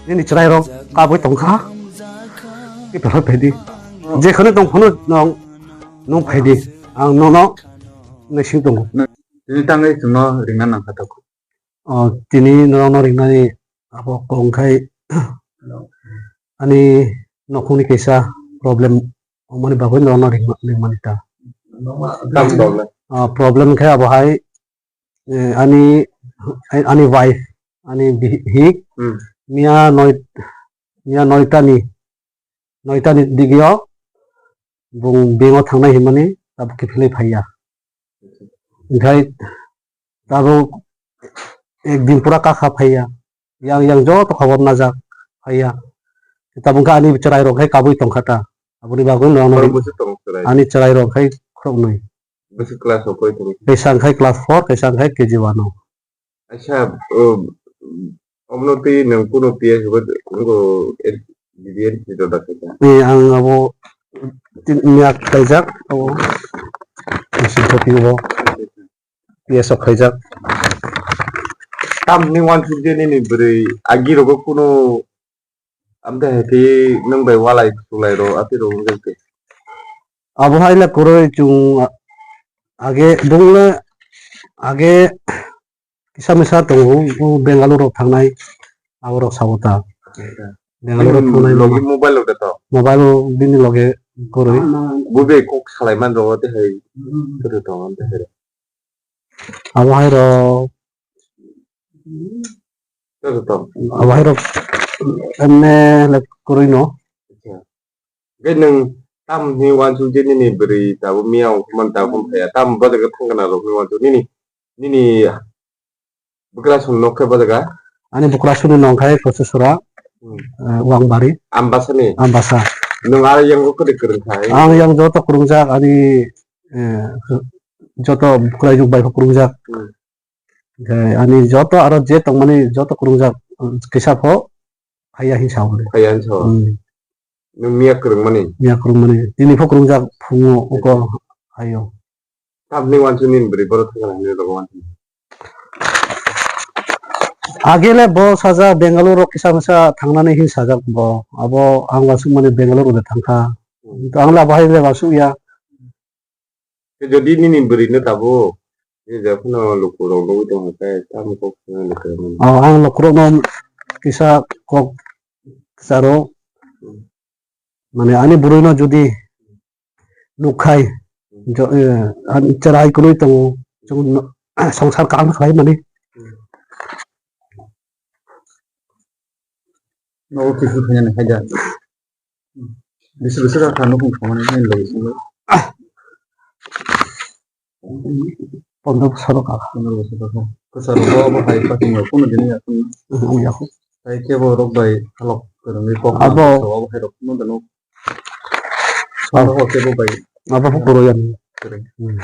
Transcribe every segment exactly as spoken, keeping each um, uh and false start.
Nini chwrairok kabui tongkha. Kiphilwi phaidi. Jekhano tong phano nwng, nwng phaidi. Ang nono naising tongo. Tini tangwi chwngno ringna nangkha tok. O, tini norokno ringnani abo kok wngkhai ani nokhungni kaisa problem wngmani bagwi norokno ringma-, ringmani ta. Tam problem. O, problem khe abo hai, eh, ani, ani wife, ani bihik, Hmm. miya noi, miya noitani, noitani digio bung bengo thangnai hinmani tabuk kiphilwi phaiya. Okhai tabuk ek din pura kakha phaiya. Yang, yang joto khobor najak phaiya. Tabuk khe ani chwrairok hai kabui tongkha ta. Aboni bagwi no Borok bwswk tongo chwrai? Ani chwrairok hai khoroknwi. Bwswk class o pori tongo? Kaisa wngkhai class four, kaisa wngkhai K G one o. Acha, o, omono twi nwng kuno P S bo, kuno G D N P do dakha. Eh, ang abo tin miyak kaijak, abo. Mesin kopi bo. P S o khaijak. Tamni wansuk je nini bwrwi agi rogo kuno amte hai khe nwng bai walai sulai ro ati ro wngkhe. Abo hai le kwrwi chwng age bung le age kisa misa tongo, o Bengaluru rok thangnai abo rok sabo ta. Bengaluru rok thangnai logi mobile rok de to. Mobile o bini loge kwrwi. Bo be kok salai man ro ati hai kwrwi tongo amte hai. Abo hai rok. Joto tong. Abo hai rok emne le kwrwi no. Acha. Ge nwng tam ni wansuk je nini bwrwi tabuk miya ongkhormani tabuk phaiya. Tam bo jaga thang kana rok ni wansuk nini, nini bwkrasong nok khe bo jaga? Ani bwkrasongni nong khai Kosisora, Hmm. eh, Wangbari. Ambasani? Ambasa. Nwng aro yang khe kwrwng khai? Ang yang joto kwrwngjak ani, eh, joto bwkrajwk bai kwrwngjak. Hmm. Okhai ani joto aro je tongmani joto kwrwngjak kisa pho phaiya hin sao. Phaiya hin sao. Hmm. Nwng miya kwrwngmani? Miya kwrwngmani. Tini pho kwrwngjak phungo uko hayo. Tamni wansuk nini bwrwi borok thangkha hinwi rogo wansuk. Agele bo sajak Bengaluru rok kisa misa thangnani hin sajak bo. Abo ang wansukmani Bengaluru de thangkha. Hmm. Ang le abo hai le wansuk ya. Tei jodi nini bwrwino tabuk, nini jephano lukurok nugwi tongkha khe, tamo kok swngo lukurokno? O, ang lukurokno kisa kok kwcharo, mane ani bwrwino jodi nukkhai, jo-, eh, ani chwrai kwrwi tongo, chwng no-, songsar kaham khlaimani. Nogo kiphil khainani haida. Bisi bisi kha nukung samani nini logi simi. Pondro bosor kha. Pondro bosor kha. Kwcharo bo abo hai pating rok kuno dini yakung. Yakung. Hai kebo rok bai halok kwrwngwi kok abo. Abo hai rok kuno dano. Abo ho kebo bai. Abo ho koro yani. Kwrwng. Hmm.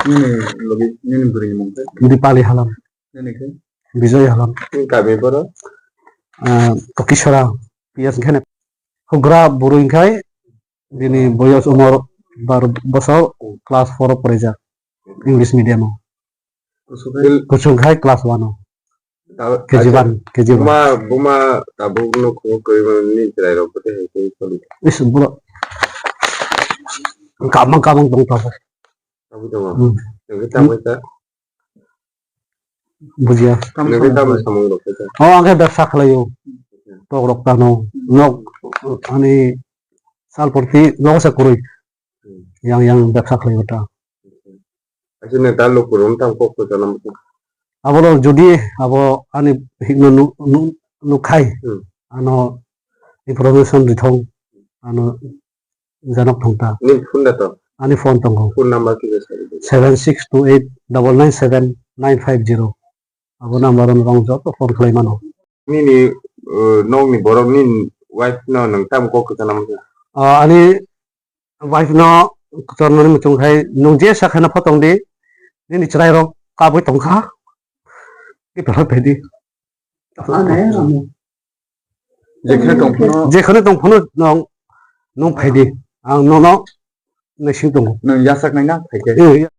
Nini logi, nini bwrwi ni mung khe? Dipali Halam. Nini khe? Bijoy Halam. Nini kami boro? Ah, Tokisora, P S Ghenep. Hugra bwrwi khai, bini boyos umor baro bosor, class four o porijak, English medium o. Kuchuk khai? Kuchuk khai class one o. Ta-, K G one, acha, K G one. Buma, buma tabuk no khungo kwrwi mani ni chwrai rok bwtwi hai khe soli. Is bro. Kamang kamang tong tabuk. Tabuk tong. Hmm. Nang khe tamo kha? Bujiya. Nang khe tamo samung rok kha? Oh, ang khe bebsa khlaio. Tok rok tano. Nok ani sal porti nok se kwrwi. Hmm. Yang, yang bebsa khlaio ta. Aswk nang ta lukurokno tamo kok kwchana muchung? Abono jodi abo ani hikno nu-, nu-, nukhai, Hmm. ano information rithong, ano janok thong ta. Nini phone da to? Ani phone tongo. Phone number kisa sa di. Seven six two eight double nine seven nine five zero. Abo number-o norok joto phone khlai mano. Nini, uh, nokni borok nini wife no nwng tamo kok kwchana muchung? Ah, ani wife no kwchormani muchung khai nwng je sakhaino photong di, nini chwrai rok kabui tongkha, kiphilwi phaidi. Jekheno tong phano. Jekheno tong phano nwng, nwng phaidi, ang nono naising tongo. Nwng yachak naina phaikhe. Eh,